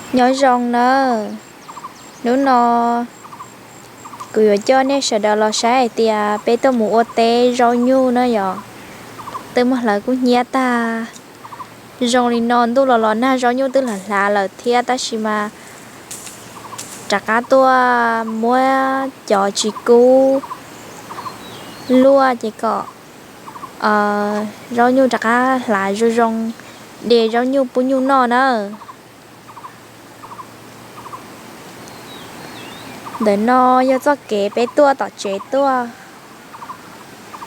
Nyob zoo nawb, hnub no kuv yuav coj nej sawv daws los saib hais tias peb tuaj mus ua teb zaub nyuj na yom. Twb muaj hlawv kub hnyiab tag, zoo li no ntuj los los nag zaub nyuj twb hlav hlav lawm thiab tab sis mas rov qab tuaj muab cov tsis kub luaj ces kom zaub nyuj rov qab hlav zoo zoo, de zaub nyuj pub nyuj noj na. Ntawm no yog txoj kev peb tuaj tom tsev tuaj,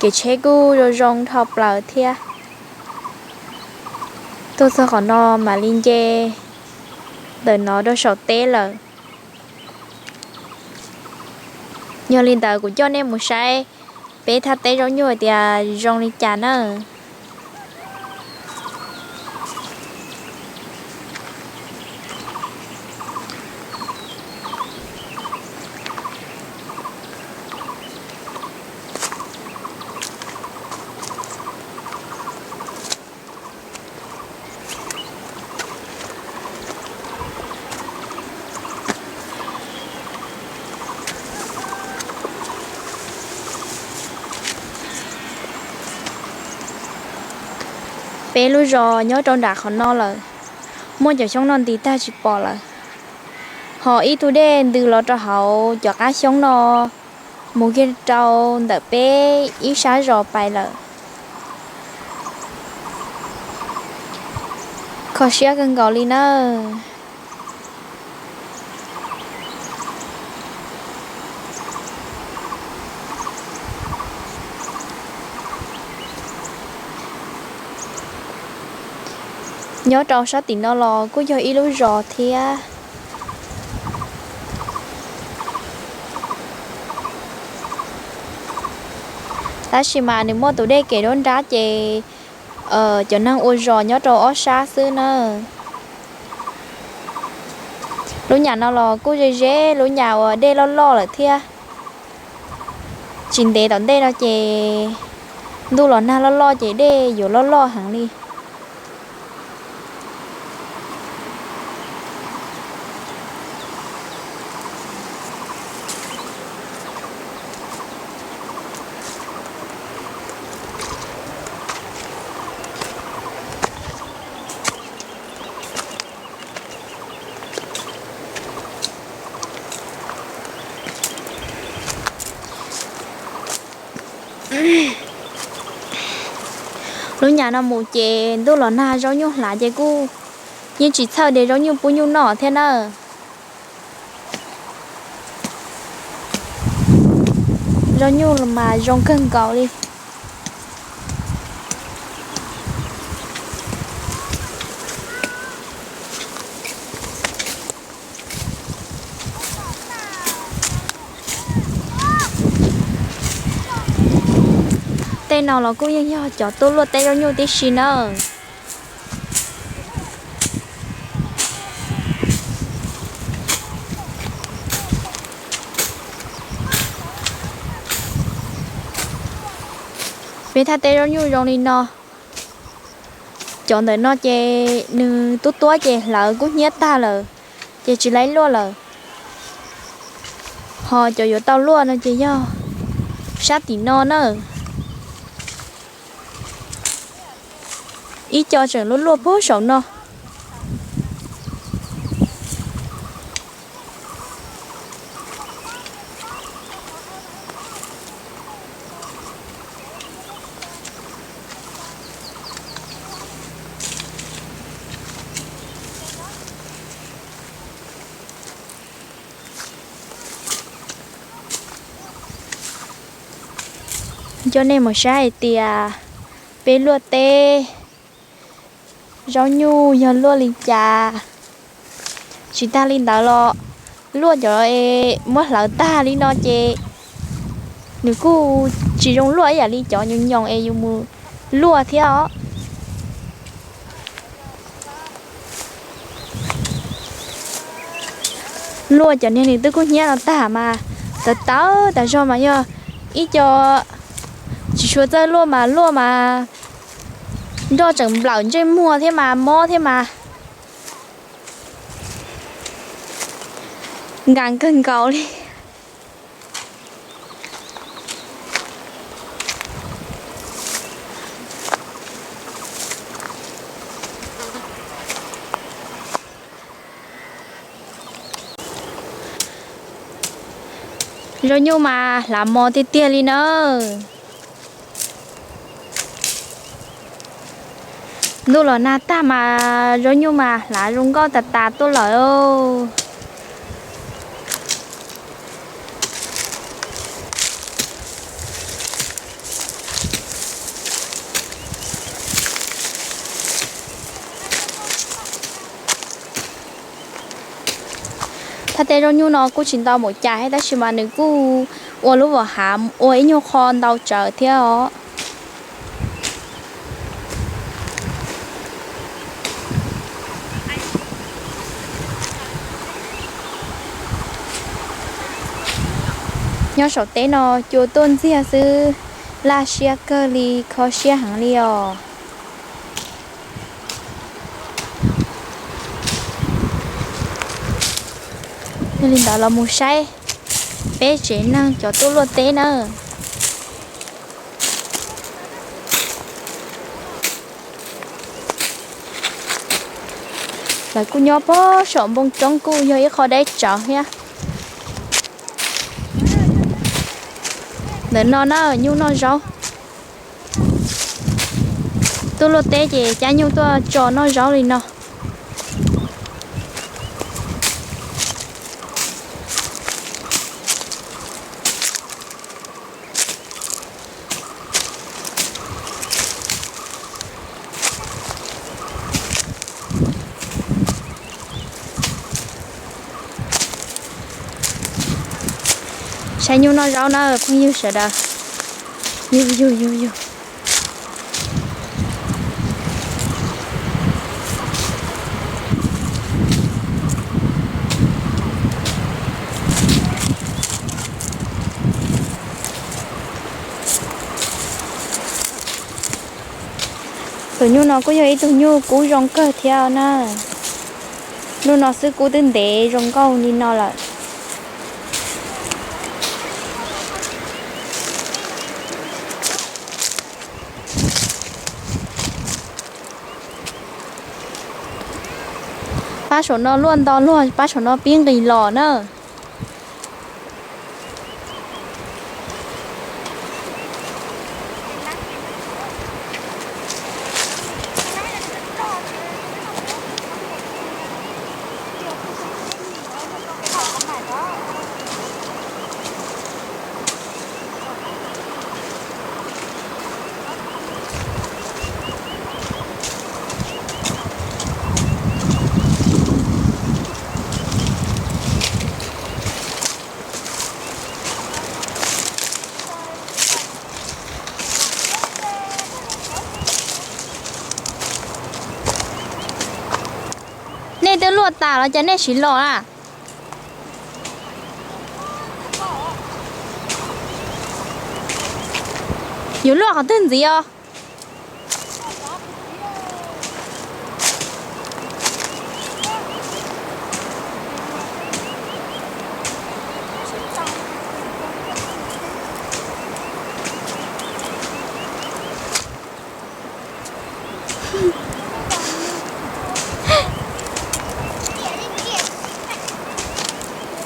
kev tsheb kuj zoo zoo dhau plaws thiab. Tuaj txog qhov no mam li nce ntawm no rau saum teb lawm. Yog li ntawd kuv coj nej mus saib peb thaj teb zaub nyuj hais tias zoo li cas na. Peb lub zos nyob rau nram qhov no lawm, muaj cov xyoob no nti tag tsis pom lawm, ho ib tug dej ntws los rau hauv cov qab xyoob no mus kiag rau ntawm peb ib sab zos pais lawm. Kho siab kawg nkaus li nawb. Nyob rau sab tim no los kuj yog ib lub zos thiab, tab sis mas nws muaj tus dej kev nruab nrab ces cov neeg ua zos nyob rau ob sab xwb na. Lub nyam no los kuj ze ze lub nyam uas dej loj loj lawm thiab. Tsis ntev tom ntej no ces ntuj los nag loj loj ces dej yuav loj loj heev li. Lub nyam no mus ces ntuj los nag zaub nyuj hlav ces kuj yeej tsis txhawj de zaub nyuj pub nyuj noj thiab na. Zaub nyuj mas zoo kawg nkaus li. Tej no los kuj yeej yog cov tuaj luaj teb zaub nyuj tib si nawb. Peb thaj teb zaub nyuj zoo li no. Cov ntawm no ces nws tuab tuab ces hlawv kub hnyiab tag lawm, ces tsis laib luaj lawm. Ho cov yuav tau luaj no ces yog sab tim no na. Ib co tseem luaj luaj puag saum no. Coj nej mus saib hais tias peb luaj teb zaub nyuj yog luaj li cas. Tsis tag li ntawd los luaj cov muab hlawv tag li no ces nws kuj tsis zoo luaj ib yam li cov nyoos nyoos es yus mus luaj thiab os. Luaj cov niag nws twb kub hnyiab no tag mas tawv tawv tas zog mas yog ib co tsis tshua txawj luaj mas luaj mas nroj tseem nplawm ntsej muag thiab mas mob thiab mas. Nkas kawg nkaus li. Zaub nyuj mas hlav mos tiag tiag li na. Ntuj los nag tag mas zaub nyuj mas hlav zoo nkauj tas tas tuaj lawm. Thaj teb zaub nyuj no kuj tsis ntau npaum cas thiab tab sis mas nws kuj ua lub vam hav ua ib nyuag qho ntau tsawv thiab os. Nyob saum teb no cua tuaj ntxiag xwb, laj siab kawg li, kho siab heev li os. Yog li ntawd los mus saib peb tsev neeg cov tuaj luaj teb na. Lawv kuj nyob pog saum npoo roob kuj yog ib qho deb tsawv thiab. Ntawm no na nyuj noj zaub. Tuaj luaj teb ces cab nyuj tuaj tso noj zaub li no. Saib nyuj noj zaub na phooj ywg sawv daws. Yug yug yug yug. Tus nyuj no kuj yog ib tug nyuj kub zoo kawg thiab na. Hnub no xwb kub twb ntev zoo nkauj li no lawm. Pab saum no luaj nto luag, pab saum no pib nqis los na. Nej twb luaj tas los cas nej tsis los na? Yuav luaj qhov twg ntxiv os?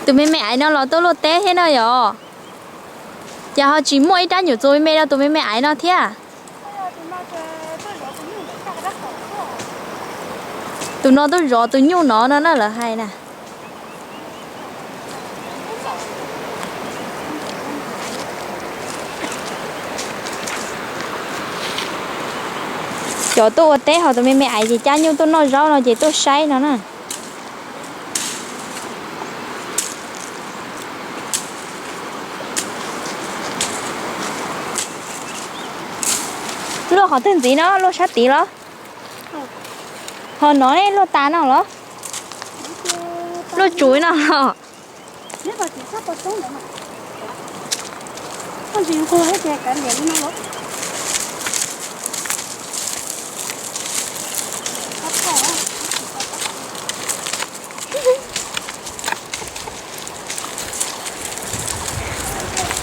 Tus me me aiv no los tuaj luaj teb thiab no yom? Ces ho tsis muaj ib rab nyuam txuas me me rau tus me me aiv no thiab. Tus no tuaj zov tus nyuj no no na lawv hais na. Cov tuaj ua teb ho tus me me aiv ces cab nyuj tuaj noj zaub no ces tuaj saib no na. Luaj qhov twg ntxiv no, luaj sab tid los? Ho no luaj tas no los? Luaj tsuv no los?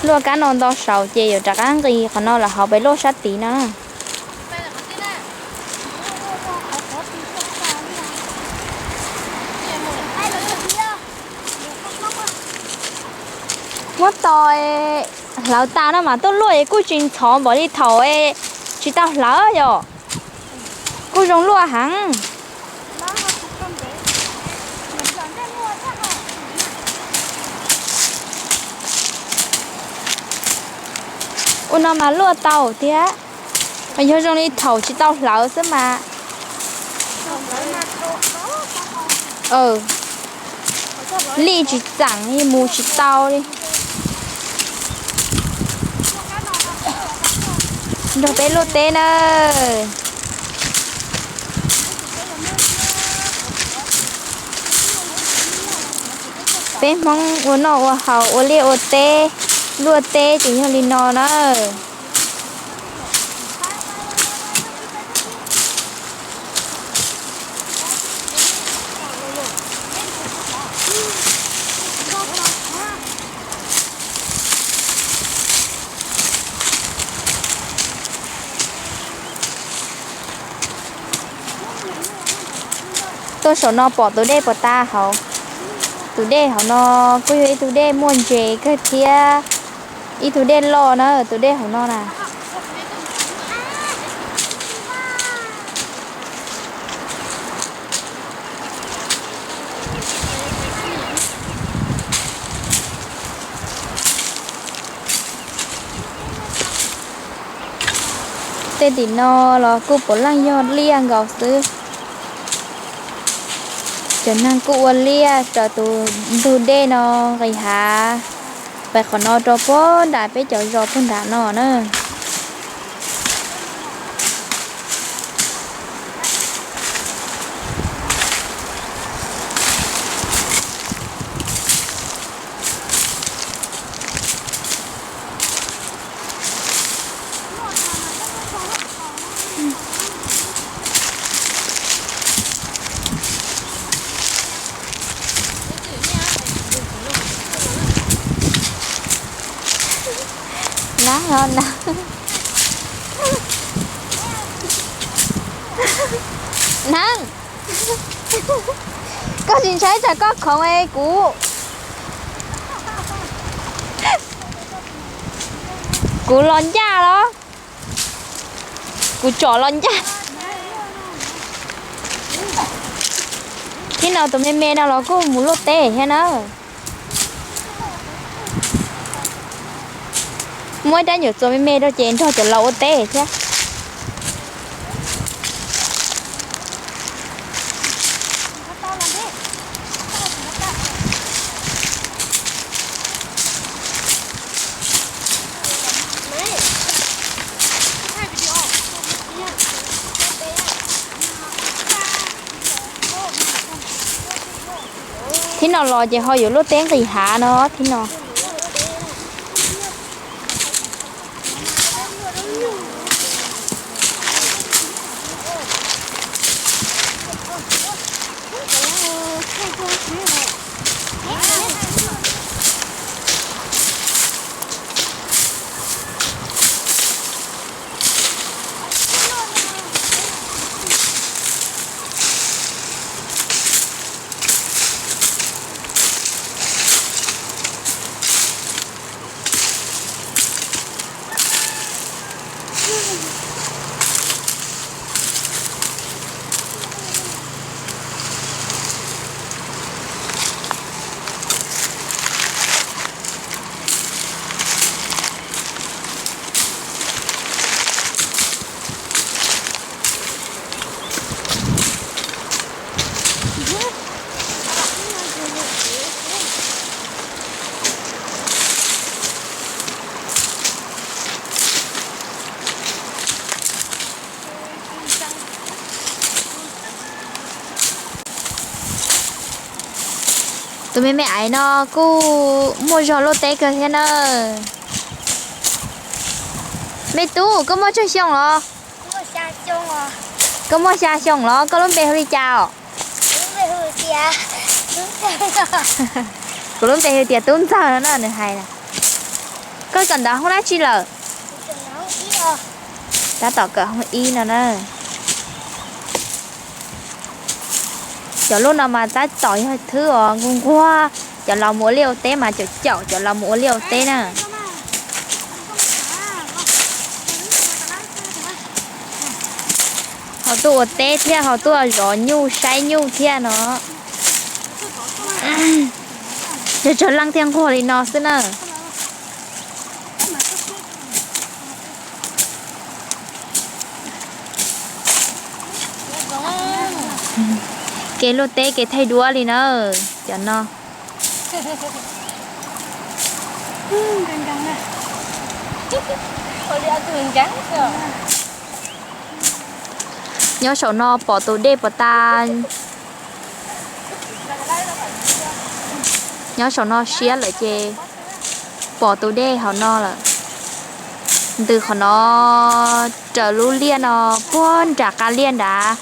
Luaj kab no nto saud ces yuav rov qab nqis qhov no los hauv pem luaj sab tid no. Muab tos hlawv tas no mas tuaj luaj es kuj tsis ntxhov npaum li thaum tsis tau hlawv yom. Kuj zoo luaj heev. Ua no mas luaj tau thiab, mas yog zoo li thaum tsis tau hlawv xwb mas. Lij tsis txeem li, mus tsis tau li. Nrog peb luaj teb na. Peb Hmoob ua noj ua haus, ua liaj ua teb, luaj teb ces yog li no na. Tuaj saum no pom tus dej puas tas hauv. Tus dej hauv no kuj yog ib tug dej muaj ntses kawg thiab, ib tug dej loj na, tus dej hauv no na. Tej tim no los kuj puav leej yog liaj nkaus xwb. Cov neeg kuj ua liaj raws tus ntug dej no nqis hav, pem qhov no rau puag nram peb cov zos puag nram no na. Neeb os, neeb. Neeb, koj tsis ntshai tsam koj khoov es kuv, kuv los ncaj los? Kuv tsom los ncaj. Thib no tus me me no los kuj mus luaj teb thiab na. Muab ib rab nyuam txuas me me rau ces nrog cov laus ua teb thiab. Thib no los ces ho yuav luaj teb nqis hav no thib no. Tus me me aiv no kuj muaj zog luaj teb kawg thiab na. Me tub, koj muaj tsawg xyoo los? Koj muaj xya xyoo los? Koj lub npe hu li cas os? Kuv lub npe hu tias Tub Ntxawg no na, nws hais na. Koj kawm ntawv hoob dab tsi lawm? Tab tom kawm hoob ib no na. Cov lub no mas tab tom yog thwb os nquag nquag. Cov laus mus ua liaj ua teb mas caum caum cov laus mus ua liaj ua teb na. Ho tuaj ua teb thiab ho tuaj zov nyuj saib nyuj thiab no. Yog tsawg leej thiaj nquag li no xwb na. Kev luaj teb kev thaij duab li na, cov no. Nyob saum no pom tus dej puas tas. Nyob saum no siab lawm ces pom tus dej hauv no lawm. Ntws qhov no raws lub liaj no puag nram qab liaj nrad,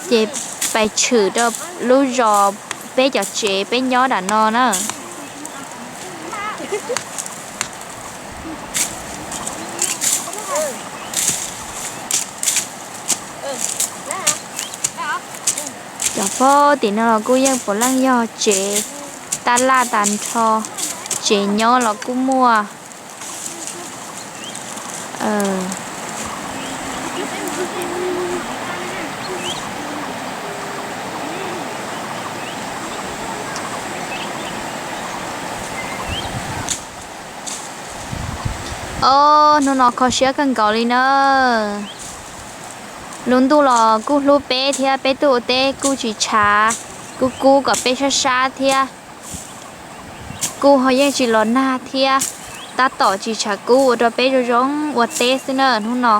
ces pais tshwm rau lub zos peb cov tsev peb nyob nram no na. Cov pab tim no los kuj yeej puav leej yog tsev tab laj tas nrho, tsev nyob los kuj muaj. Os, hnub no kho siab kawg nkaus li na. Lub ntuj los kuj hlub peb thiab, peb tuaj ua teb kuj tsis tshav, kuj kub kom peb sab sab thiab. Kuj ho yeej tsis los nag thiab, tab tom tsis tshav kub ua rau peb zoo zoo ua teb xwb na hnub no.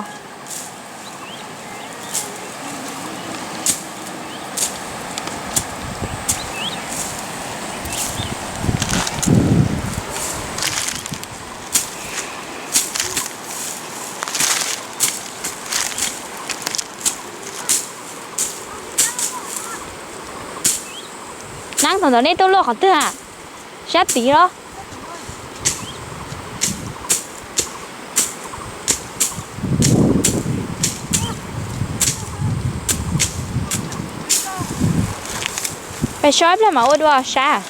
Neeb, thaum ntawd nej tuaj luaj qhov twg a? Sab tid los? Pais so ib pliag mam ua dua sab.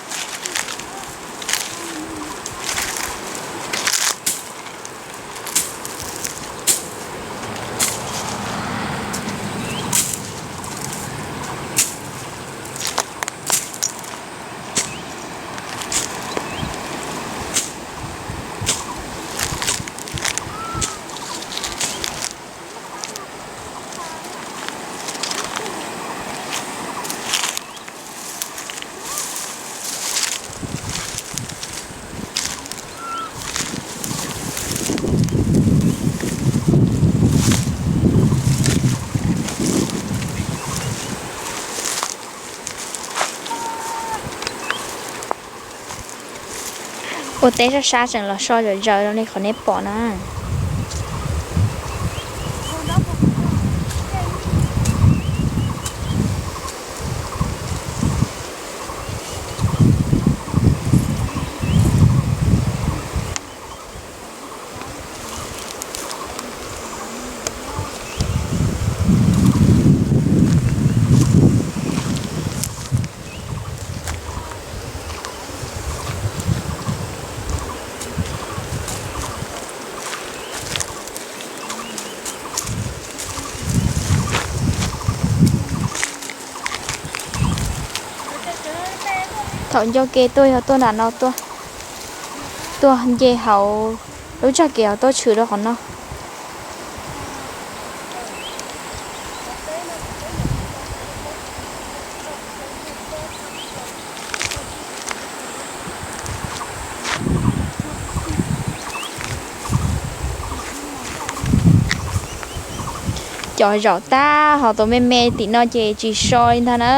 Ua teb sab sab tseem los so zom zaws li qhov nej pom na. Thaum ncau ke tuaj yog tuaj nram no tuaj, tuaj nce hauv lub tsag kev hauv tuaj tshwm rau qhov no. Cov zaum tag ho tus me me tim no ces tsis so li ntag na.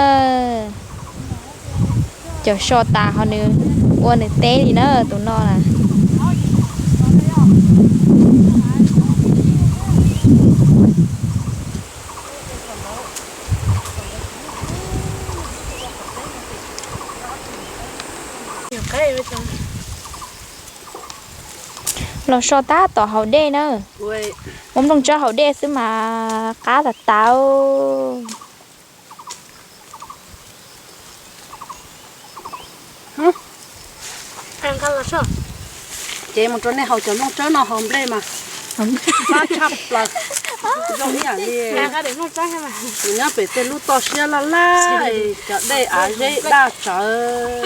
Cov so tas ho nws ua nws teb li na tus no na. Los so tab tom haus dej na. Muab nplooj tsawb haus dej xwb mas qab tas tas. Ces mus rau nej haus cov nplooj tsawb no haus nplej mas qab tshaj plaws. Zoo ib yam li nws nyob pem tej lub toj siab laj laj, cov dej av zeb daj tsawv.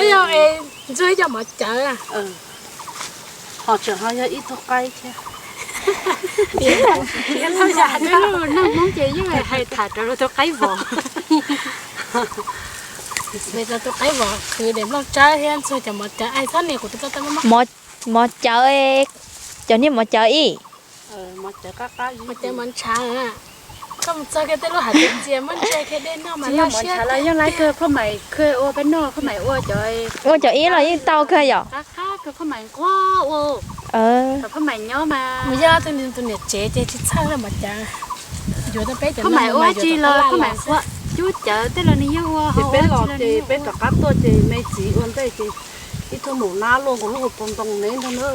Ho tseem ho yog ib tug qaib thiab. Neeg Hmoob ces yeej hais tham rau tus qaib vov. Tus qaib vov khwv daim nplooj tsawb thiab ntxuag cov mov cawv, ai txhob nias kuv tus koj tau mov. Mov cawv, cov niag mov cawv ib. Mov cawv mov ntshav. Koj mus txog kiag tej lub hav txias muab ntsia kiag dej noj mas loj siab. Mov ntshav los yeej laib kawg, phaj mais kawg ua peb noj, phaj mais ua cov, ua cov ib los yeej tau kawg yom. Qab kawg, phaj mais nquag ua. Phaj mais nyob mas mus yog tus niam tsev ces tsis txhawj mov cawv. Yuav tau peb cov phaj mais ua tsis los phaj mais nquag, cub cawv tej los nws yeej ua. Ces peb los ces peb rov qab tuaj ces me txiv ua ntej ces ib tug maum nab luaj nkaus lub hauv paus ntoo ne ntag na.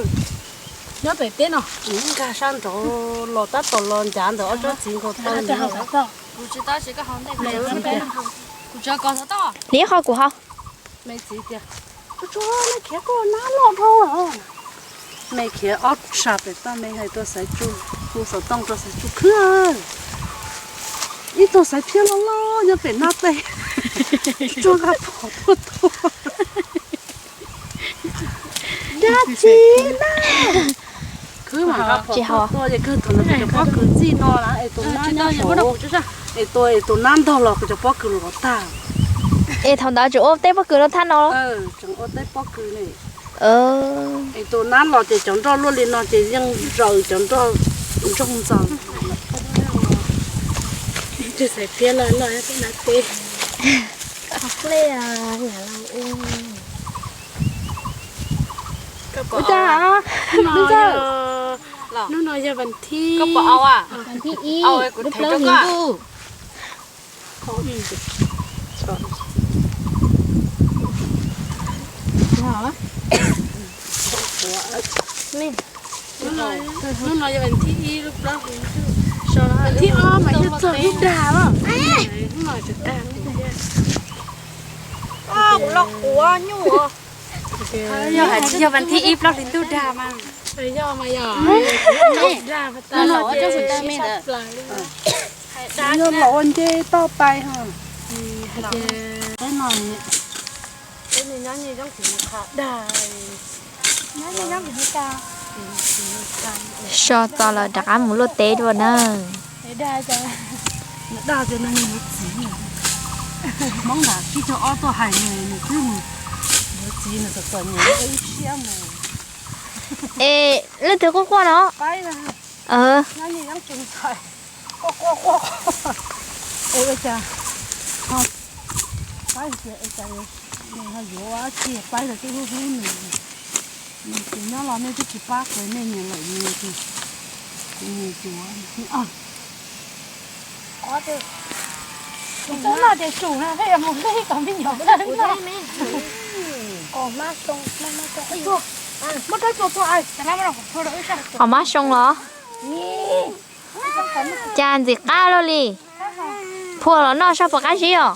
Nyob pem teb no. Nkag sab nraud los tab tom los ncav ntawm ob tsob txiv nkaus taw. Hliv qhov kuv haus. Me txiv tias, tsuag tsuag, nej khiav koj nab loj dhau lawm. Me khiav ob sab pem toj, me hais rau xaiv tsuj, hu xov tooj rau xaiv tsuj khwb, ib tug xaiv phiab loj loj nyob pem nab tej, tsuag nqa phom tuaj tua. Dab tsi na? Khwb mas nqa phom tuaj tua ces kawg thaum no kuv cov pob kws txij no lawm es tus nab nyob saum, es tua es tus nab ntog los kuv cov pob kws los tag. Es thaum ntawd tseem ua teb pob kws no thaj no? Tseem ua teb pob kws ne. Es tus nab los ces cov nroj luaj li no ces yeej zaws cov nroj ntsoog ntxaws. Tus xaiv phiab loj loj nyob pem nab tej. Hnub no yog vas thib, vas thib ib lub plaub hlis ntuj. Hnub no yog vas thib ib lub plaub hlis ntuj, vas thib ob mas yog txog hnub dag los. Hnub no tseem dag. Kuv los quav nyuj. Yog hais tias yog vas thib ib plaub hlis ntuj dag mas. Yog mas yog. Dag tas los ces sab plaws li. Yog los ua nce toj tais ho. Hais tias peb no, peb nyob nyob dag. So txog lawm rov qab mus luaj teb dua na. Dag tias nws yuav txiv. Hmoob nram tsib caug ob tuaj hais nws, nws twb mus yuav txiv, nws txom txom nyem ib siab mus. Es leej twg quaj quaj no? Ua cas, Paib tias, Ua cas nws ho yuav ua dab tsi, Paib los twb hlub hlub nws. Nws tsis nyob los nej twb tsis pab kuv, nej nyiam lawm nyias tus, kuv nyiam tus. Tus no ces tsum na, peb yuav mus hlib kom me nyuam dawb no. Qos mab soo los? Cas ntxim qab luaj li. Phua los noj sab puas qab zib os.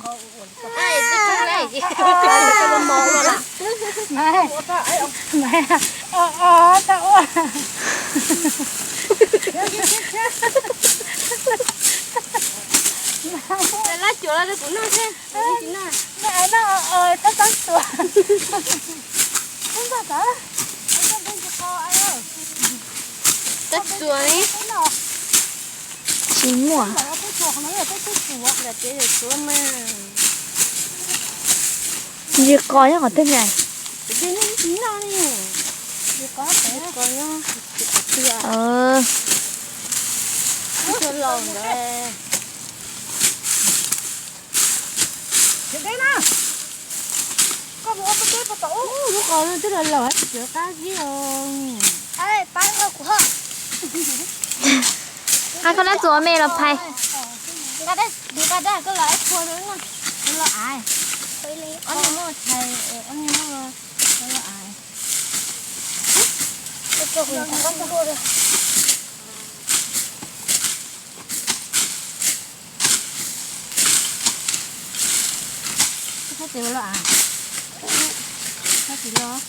Tsis muaj. Ntsis qos nyob qhov twg na? Lub qos no twb los laus tsis tshua qab zib os. Qab koj nab txuas me los phais. Nqa dag koj los ib phua rau los av. Ob niag muab tshais, ob niag muab los av. Coj kuv ntawm qab tuaj dua. Txhob tis los, txhob tis los.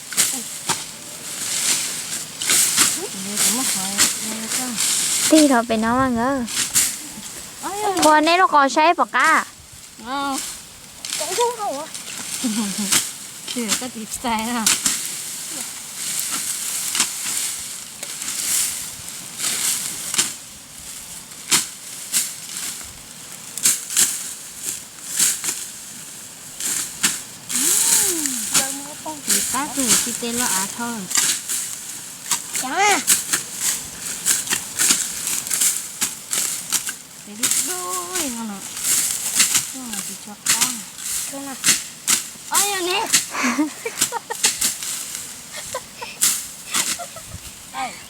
Tig rau pem no mas nkawd. Ua nej lub qos saib pom qab. Koj tis txais na. Tis qab kawg, tis tes los av dhau. Tes dub dub li no los, tis tso qab. Ob yog ne.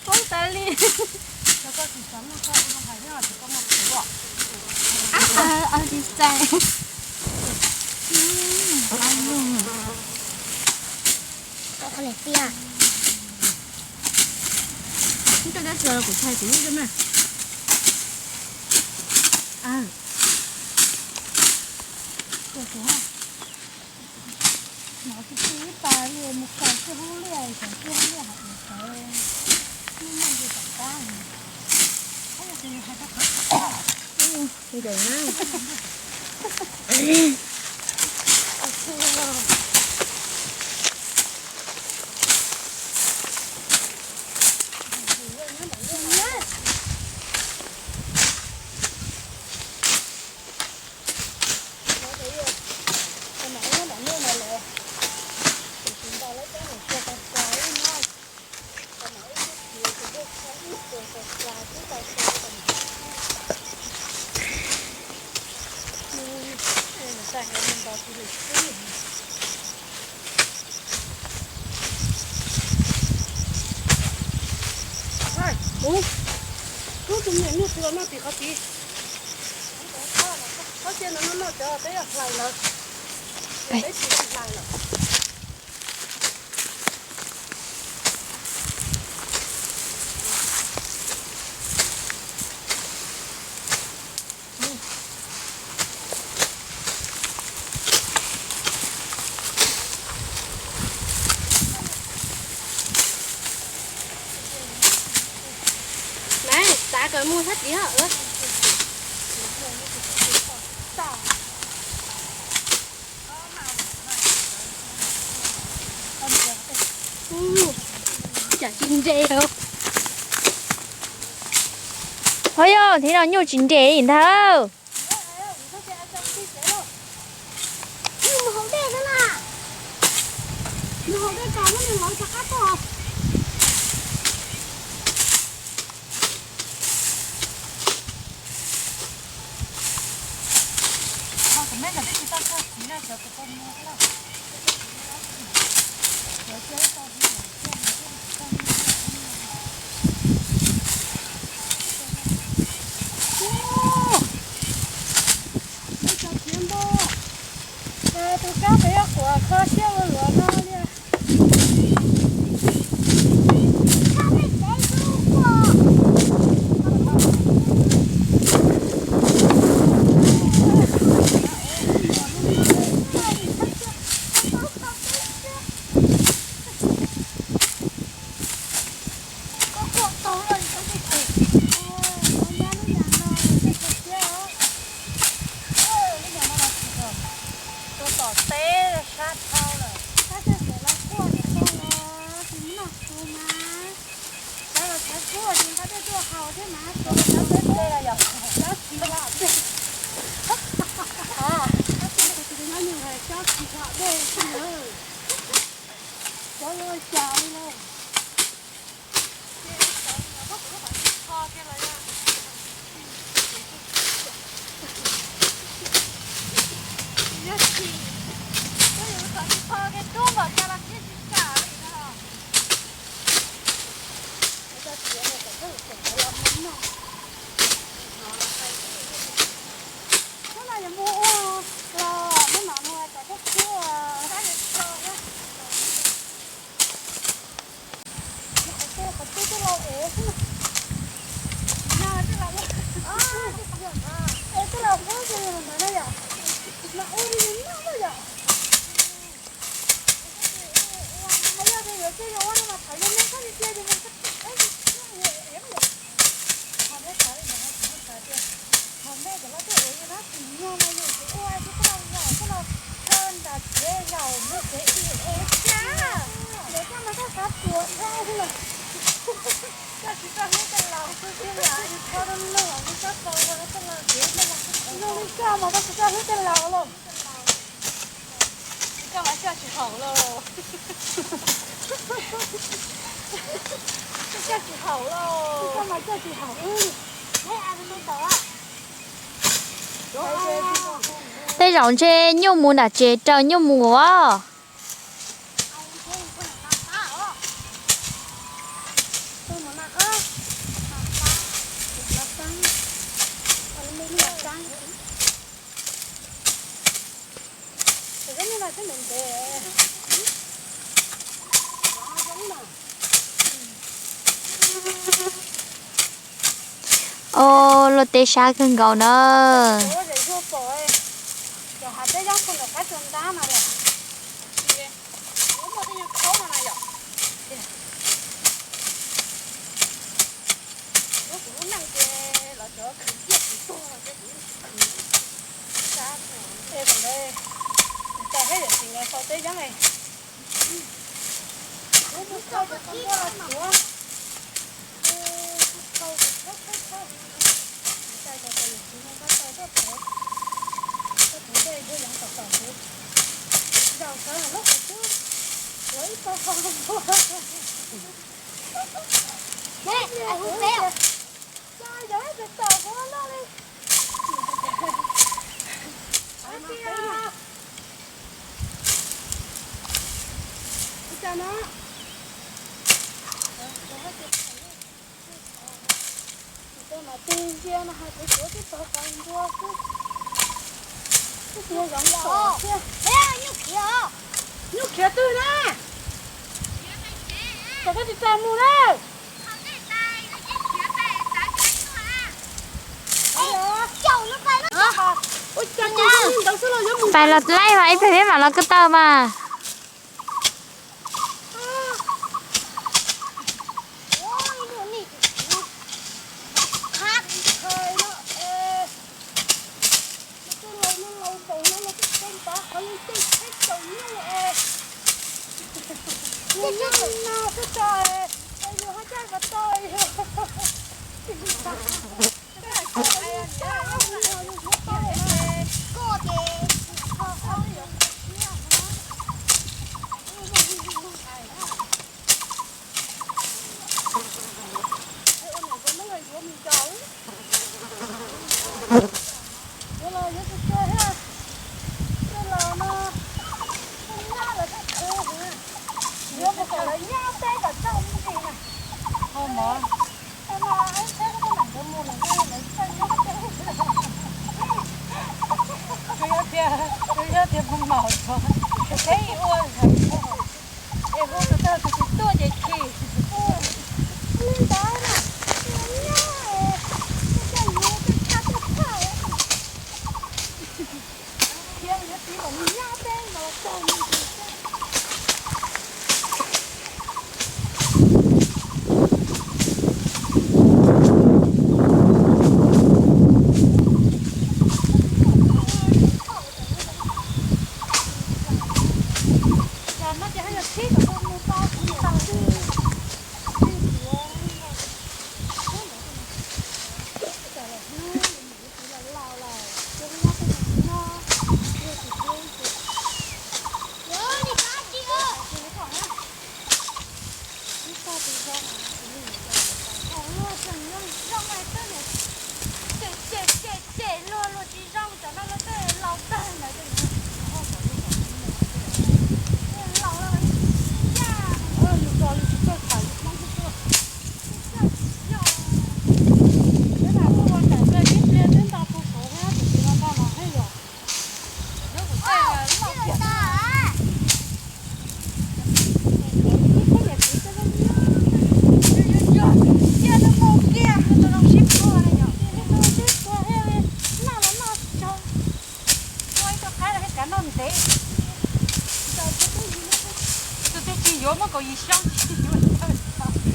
Poob tas li. Tis txais. Ub, coj dab tsi los kuv thaij kuv lub coj na. Hnov tsis txij ib pas li mus kawm txij hoob liaj, kawm txij hoob liaj hais tias sawv hnub nyoog li tom qab. Nkawm na. Ub, tus me nyuam nyuj tsis los noj tim qhov tid. Qhov cia no noj noj cov peb hlais lawm. Peb tsis hlais lawm. Mas xav kom mus sab tid os. Ub, cas tsis nres os. Ho yog thiab no nyuj tsis nres li ntag. Tus kab pem yuav quas kho siab ua luaj no li. Koj kuaj tau lawm, koj kuaj tau. Ua, ua nyab lub nyam no lawm, koj kho siab os. Lub nyam no los tsis yog, tus tom teb sab dhau lawm. Tab sis xav los kuaj li ko los tsis muaj noj su mas. Sawv los sawv kuaj tsis nqa dej tuaj haus thiab mas, sawv los sawv kuaj los yog sawv tsis lam dej. Tab sis tus nyab nyuj hais sawv tsis lam dej xwb lawm. Sawv los cas li lawm. Hnub no yuav mus ua los hnub no mus cov thiab kuj. Coj mas coj tsis haum lauj. Coj tsis haum lauj. Tej zaum ntshe nyuj mus nram tsev raws nyuj mus os. Au, luaj teb sab kawg nkaus na. Nyuj khiav twg na? Koj tsis txais mus na. Pais los laij mas ib pliag peb mam los ko taw mas. Yog tias mus maum tso, teb ua es hu tus tag tus tsis tuaj ces khi. Tus twg tsis yuav muab kaum yim xyoo tsis yuav.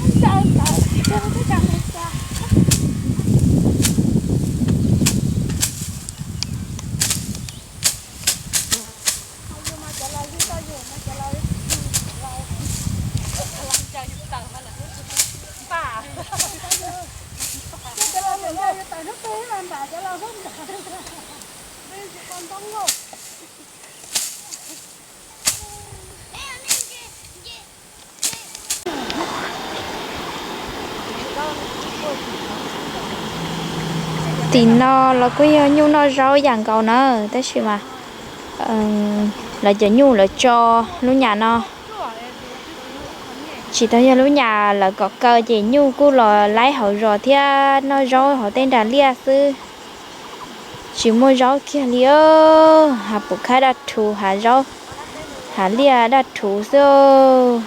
Tim no los kuj yog nyuj noj zaub yam nkaus na, tab sis mas lawv cov nyuj lawv tso lub nyam no, tsis tau yog lub nyam lawv kom kaw ces nyuj kuj los laib hauv zos thiab noj zaub hauv tej nras liaj xwb. Tsis muaj zaub kiag li, hav pum khab daj rhuv, hav zaub, hav liaj daj rhuv xwb.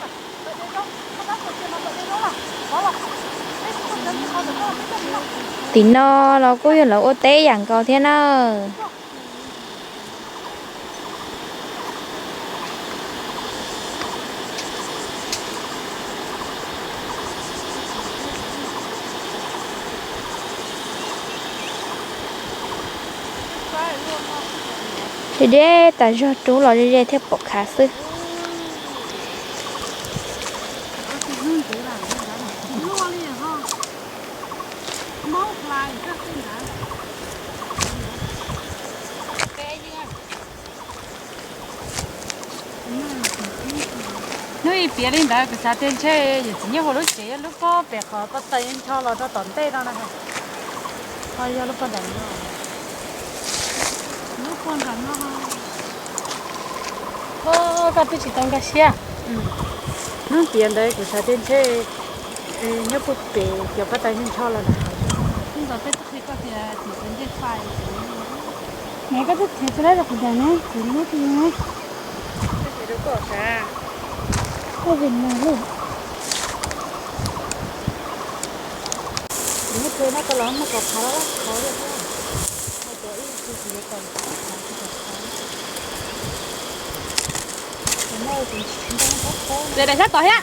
Tim no los kuj yog lawv ua teb yam nkaus thiab na. Deb deb tas zog, rub los ze ze thiaj pom khav xwb. Hnub ib piav li ntawd kuv xav tias ntshe yawm txiv Nyiaj Huas lub tsev lub pob pem qhov ko taw ncho los rau tom ntej no na. Ho yog lub pob nram no. Lub pob nram no. Koj twb tsis tau nkag siab. Hnub piav ntawd kuv xav tias ntshe nyob puag pem cov ko taw ncho los ntawd. Ntawd peb twb qhia koj tias txiv txawv ncej fais. Neb koj twb qhia tsis lawm rau kuv tias neb txiv lub twg ne. Koj vim no lawm. Kuv muab hle no ko los muab kom phav lab lab khov li. Cov ib tug tsis yuav kom phav tsis kom phav. Ces daim sab tod thiab.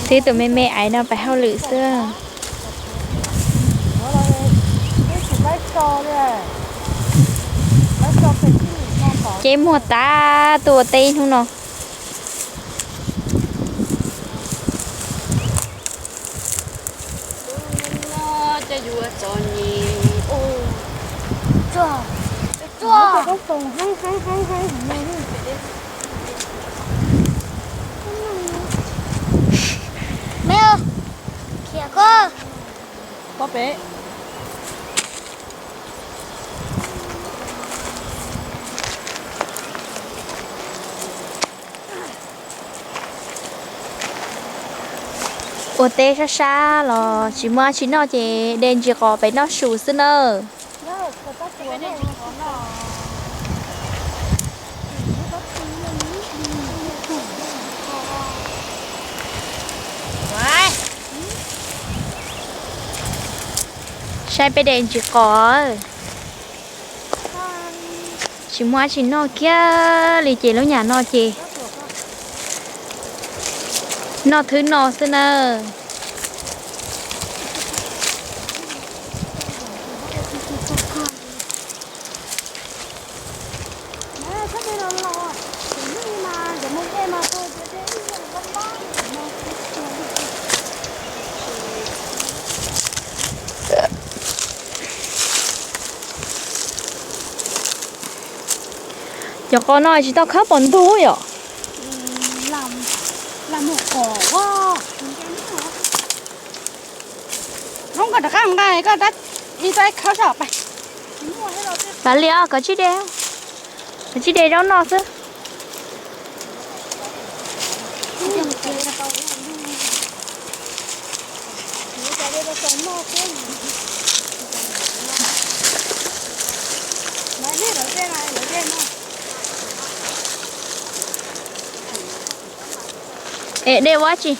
Twb tus me me aiv no pais hauj lwm xwb. Ces muag tas tuaj ua teb hnub no. Coj yuav txom nyem. Me, khiav koj. Pob pem. Ua teb sab sab los tsis muaj dab tsi noj ces de ntsis qos pem noj su xwb nawb. Saib peb de ntsis qos. Tsis muaj dab tsi noj kiag li ces lub nyam no ces noj thwb no xwb nawb. Cov qos no tsis tau khawb pom ntug yom. Koj rov qab nqa koj ib txoj khawb soj pais. Pas li os, kov tsib de, kov tsib de zaub noj xwb. Es de ua tsi?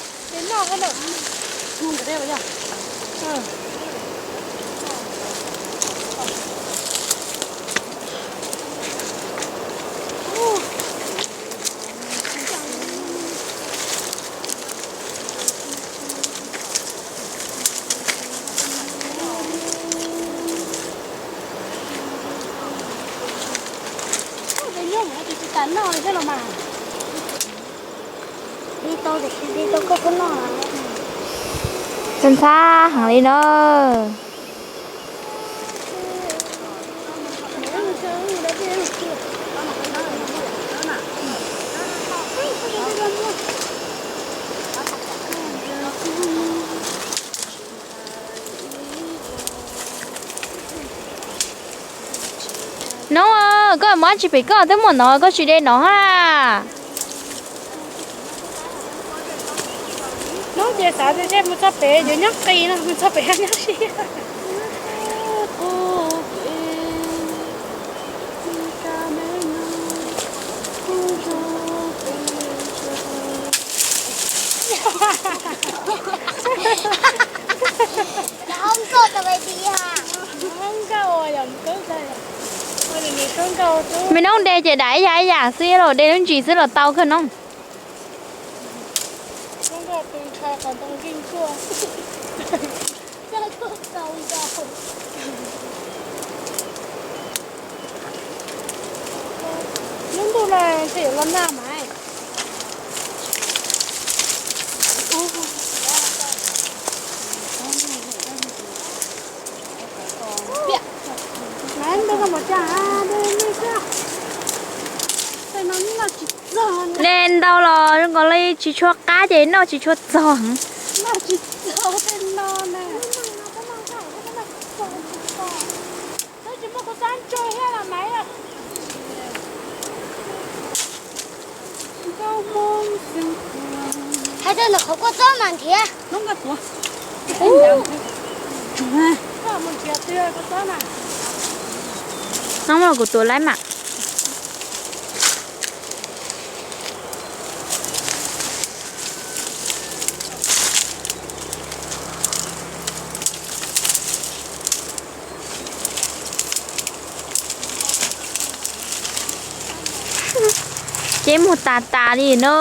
Ntxhab ntxhab heev li no. Noob, koj mus dab tsi pem koj twb muaj no koj tsis de no ha? Noob ces xav tias mus txog pem yuav nyob qis no, mus txog pem nyob siab. Me noob de ces dam ib yam ib yam xwb los de lub ntsis xwb los tau kawg noob. Lub ntuj no ntshe yuav los nag mas. De ntau los zoo nkaus li tsis tshua qab ces noj tsis tshua txog. Hais rau ntawm qhov kua txob mas nrhiav. Noob los kuv tuav laib mas. Ces mus tas tas li na.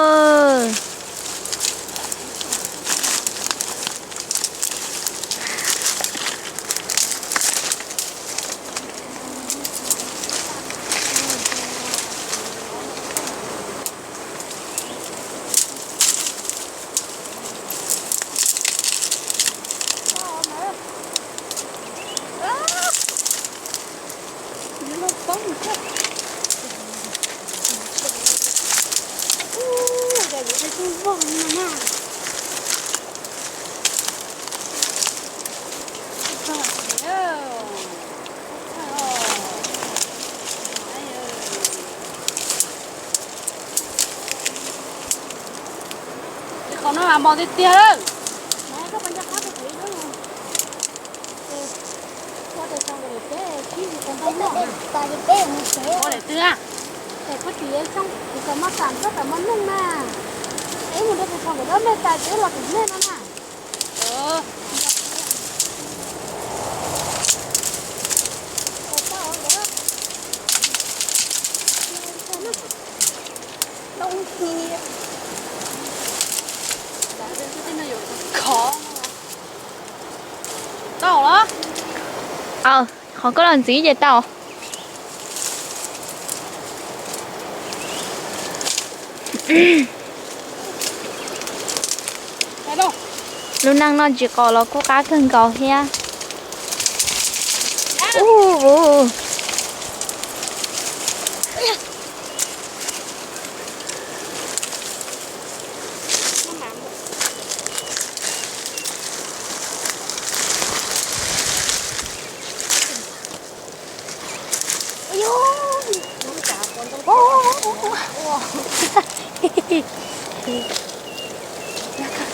Qhov no mas mos tiag tiag lawm. Ua daim twg a? Mus rau pem tod me tag ces los pem nej no na. Tau los? Aw, qhov koj los ntxiv ces tau. Lub neej noj ntsis qos los kuj qab kawg nkaus thiab.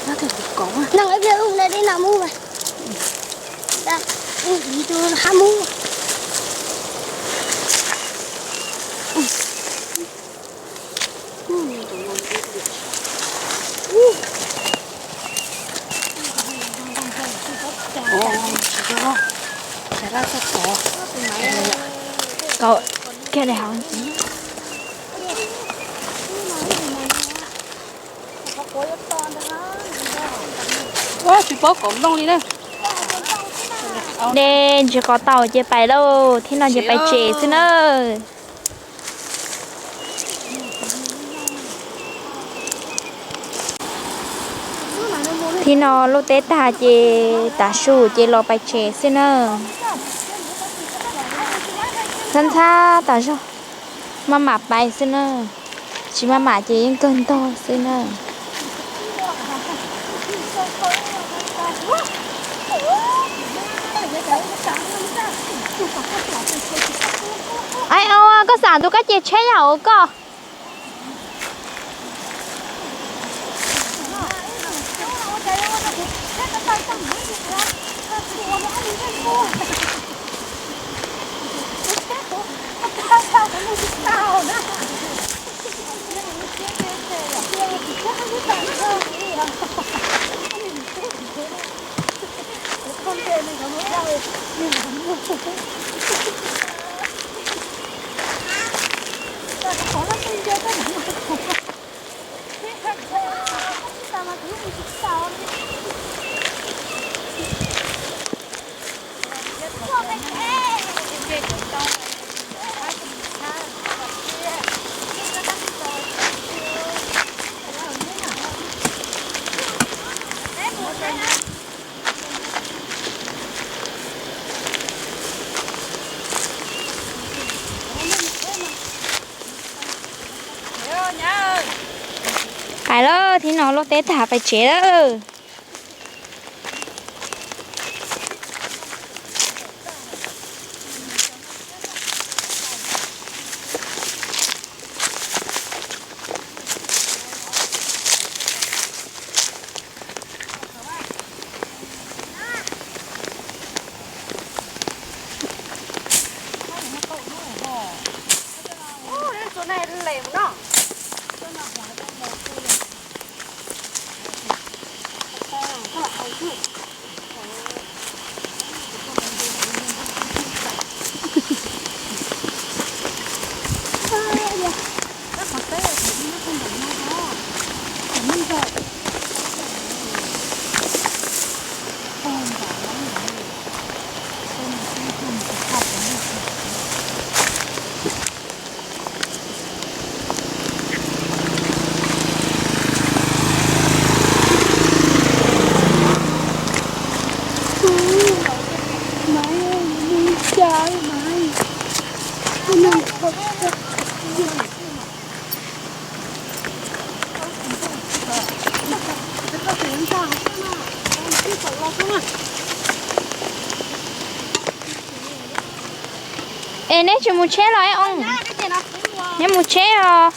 Neeg ib pliag wb mus dai dej no mus mas. Wb tus hab mus. Kaum kiag daim hauv ntxiv. Tsis paub kom nplooj li na. De ntsis qos tau ces pais lauj, thiab no ces pais tsev xwb na. Thib no luaj teb tag ces tav su ces los pais tsev xwb na. Ntxhab ntxhab tas zog, maj mam pais xwb na. Tsis maj mam ces yeej kawg ntog xwb na. Ai, koj xav tus koj ces tsheb yam ua koj. Pais lawm, thib no luaj teb tag pais tsev lawm. Es neb tsis mus tsheb los es oo? Neb mus tsheb os.